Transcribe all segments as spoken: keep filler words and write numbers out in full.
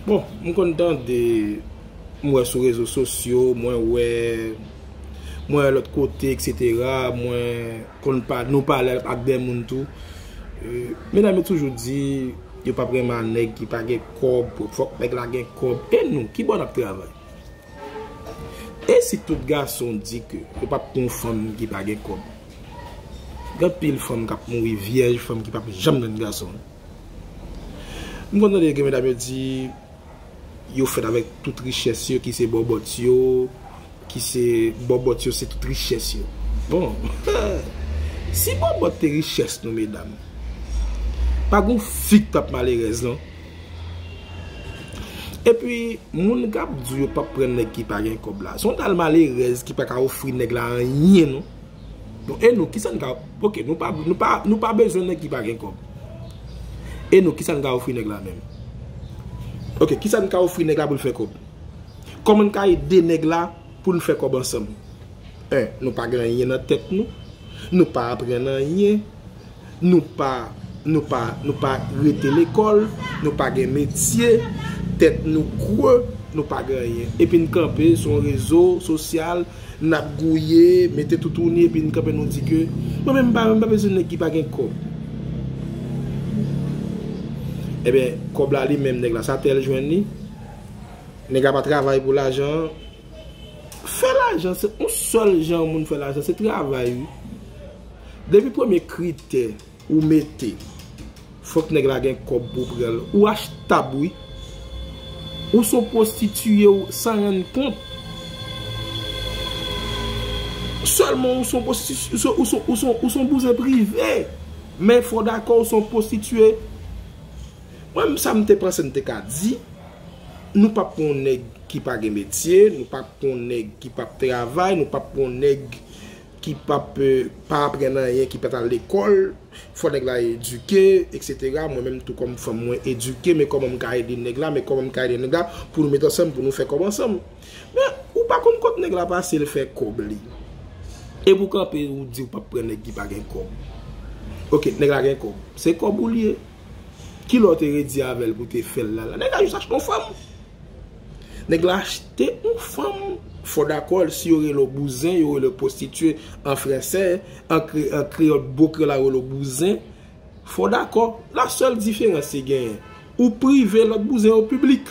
Bon, m konn tande, m wè sou rezo sosyo, mwen wè, mwen wè lòt kote, et cetera. Mwen konn pa, nou pale ak de moun tou. E, medam yo toujou di, yo p ap renmen nèg ki pa gen kòb, fòk nèg la gen kòb. E nou, ki bò n ap travay? E si tout gason di ke yo p ap pran yon fanm ki pa gen kòb? Gen anpil fanm k ap mouri vyèj, fanm ki p ap janm jwenn gason. M konn tande gen medam yo di, yo fèt avèk tout richès yo, ki se bòbòt yo, ki se bòbòt yo, se tout richès yo. Bon, si bòbòt te richès nou, medam, pa gon fi k t ap malerèz, non. Epi, moun k ap di yo p ap pran nèg ki pa gen kòb la, se yon dal malerèz ki pa ka ofri nèg la anyen, non. Bon, e nou, kisa n ka, ok, nou pa, nou pa, nou pa bezwen nèg ki pa gen kòb. E nou, kisa n ka ofri nèg la menm? Ok, kisa n ka ofri nèg la pou l fè kòb? Kòman n ka ede nèg la pou n fè kòb ansanm? En, nou pa gen anyen nan tèt nou. Nou pa aprann anyen. Nou pa, nou pa, nou pa rete lekòl. Nou pa gen metye. Tèt nou kre. Nou pa gen anyen. Epi n kanpe sou yon rezo sosyal, n ap gouye, mete toutouni, epi n kanpe, nou di ke mwen menm m pa, m pa bezwen nèg ki pa gen kòb. Ebyen, kòb la li menm, nèg la, sa tèl jwenn li. Nèg la pa travay pou lajan. Fè lajan, se yon sèl jan moun fè lajan, se travay, wi. Depi premye kritè ou mete, fòk nèg la gen kòb pou pran l. Ou achtab, wi. Ou se yon pwostitiye, ou san rann kont. Sèlman ou se yon pwostiti-, ou se, ou se, ou se, ou se yon bouzen prive. Men fò dakò ou se yon pwostitiye. Mwen, sa m te panse m te ka di, nou p ap pran yon nèg ki pa gen metye, nou p ap pran yon nèg ki p ap travay, nou p ap pran yon nèg ki p ap, eh, pa aprann anyen, ki pa t al lekòl. Fò nèg la edike, et cetera. Mwen menm tou kòm fanm, mwen edike, men kòman m ka ede nèg la, men kòman m ka ede nèg la pou nou met ansanm, pou nou fè kòb ansanm. Men, ou pa konn kot nèg la pase, l fè kòb li. Epi w kanpe, ou di w p ap pran nèg ki pa gen kòb. Ok, nèg la gen kòb. Se kòb ou l ye. Kilè w te redi avè l pou te fè l la, la? Nèg la jis achte yon fanm. Nèg la achte yon fanm. Fò dakò, si yo rele w bouzen, yo rele w pwostitiye an fransè, an kre-, an kreyòl, bon kreyòl la rele w bouzen. Fò dakò, la sèl diferans ki genyen, ou prive, lòt bouzen yo piblik.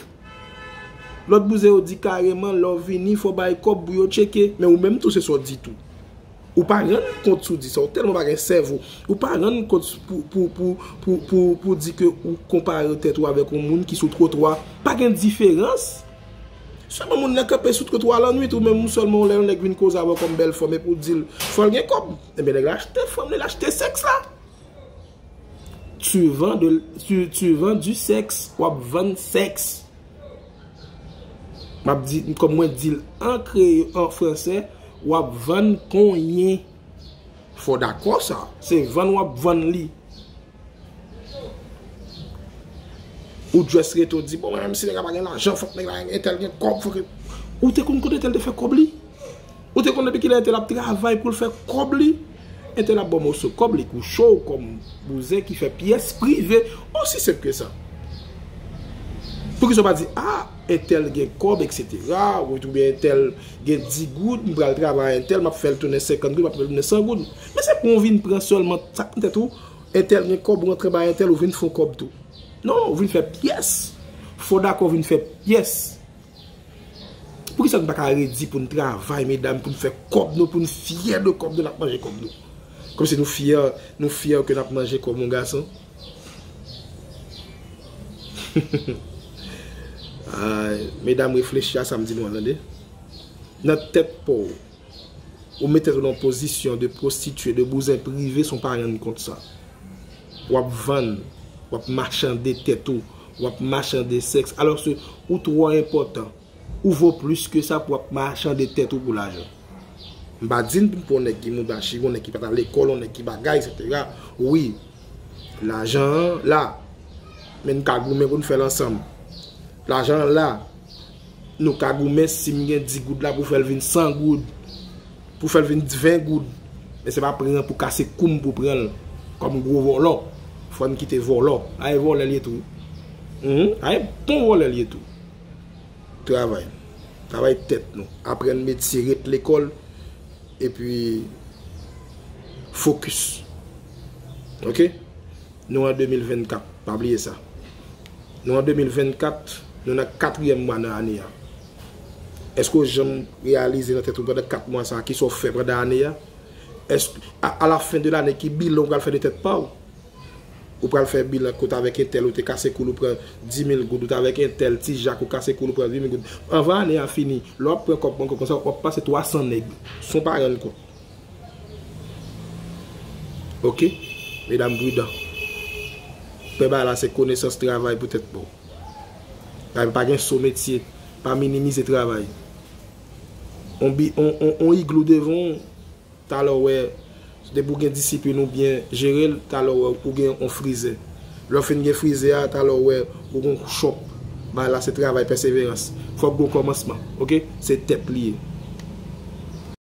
Lòt bouzen yo di kareman, lè w vini, fò w bay kòb pou yo tcheke, men ou menm tou se sa w di tou. Ou pa rann kont si w di sa, ou tèlman pa gen sèvo. Ou pa rann kont pou, pou, pou, pou, pou, pou di ke ou konpare tèt ou avèk yon moun ki sou twotwa. Pa gen diferans. Sèlman moun nan kanpe sou twotwa lannwit, ou menm sèlman lè yon nèg vin koze avè w kòm bèl fanm epi w di l fò l gen kòb. Ebyen, nèg la achte fanm li, l achte sèks la. Tu vends de, tu, tu vends du sexe, w ap vann sèks. M ap di, kòm mwen di l an kreyòl, an fransè, w ap vann konyen. Fò dakò sa. Se vann w ap vann li. Ou just rete w di, bon, mwen menm si nèg la pa gen lajan, fòk nèg la, entèl gen kòb, fòk. Ou te konn kote entèl te fè kòb li? Ou te konn depi kilè entèl ap travay pou l fè kòb li? Entèl ap ba w moso kòb, li kouche w kòm bouzen ki fè pyès prive. Osi senp ke sa. Poukisa w pa di, a, entèl gen kòb, et cetera, ou oubyen entèl gen dis goud, m pral travay entèl, m ap fè l tounen senkant goud, m ap fè l tounen san goud. Men se pou w vin pran sèlman sa k nan tèt ou, entèl gen kòb, ou rantre bay entèl, ou vin fè yon kòb tou. Non, ou vin fè pyès. Fò dakò vin fè pyès. Poukisa n pa ka redi pou n travay, medam, pou n fè kòb nou, pou n fyè de kòb nou, n ap manje kòb nou? Kòmsi nou fyè, nou fyè ke n ap manje kòb yon gason? Ay, medam, reflechi a sa m di nou an, tande. Nan tèt pa w, ou met tèt ou nan pozisyon de pwostitiye, de bouzen prive san w pa rann kont sa. W ap vann, w ap machande tèt ou, w ap machande sèks, alòske ou twò enpòtan. Ou vo plis ke sa pou w ap machande tèt ou pou lajan. M pa di n pou n pran yon nèg ki moudachi, yon nèg ki pa t al lekòl, yon nèg ki bagay, et cetera. Wi, lajan an la, men n ka goumen pou n fè l ansanm. Lajan an la, nou ka goumen si m gen dis goud la pou fè l vin san goud, pou fè l vin ven goud. Men se pa pran pou kase kou m pou pran l kòm gwo vòlò. Fò n kite vòlò. A e vòlò l ye tou. Mhm. A, e bon vòlè l ye tou. Travay. Travay tèt nou. Aprann metye, ret lekòl. Epi, fokis. Oke? Nou an de mil vennkat. Pa bliye sa. Nou an de mil vennkat. Nou nan katriyèm mwa nan ane a. Èske w janm reyalize nan tèt ou pandan kat mwa sa a, kisa w fè pandan ane a? Èske, a, a la fen de lane, ki bilan w pral fè de tèt pa w? Ou pral fè bilan kote avèk entèl ou te kase kou l ou pran dis mil goud, ou t avèk entèl Ti Jak ou kase kou l ou pran ven mil goud. Anvan ane a fini, lè w ap pran kòb ankò konsa, w ap pase twa san nèg san w pa rann kont. Oke? Medam pridan. Pè bagay la se konesans, travay pou tèt pa w. Bagay pa gen so metye. Pa minimize travay. On bi, on, on, on iglou devan w, talè w wè, depi w gen disiplin ou byen jere l, talè w wè ou gen on frizè. Lè w fin gen frizè a, talè w wè ou gen on chòp. Bagay la se travay, pèseverans. Fòk gen on kòmansman, oke? Se tèt li ye.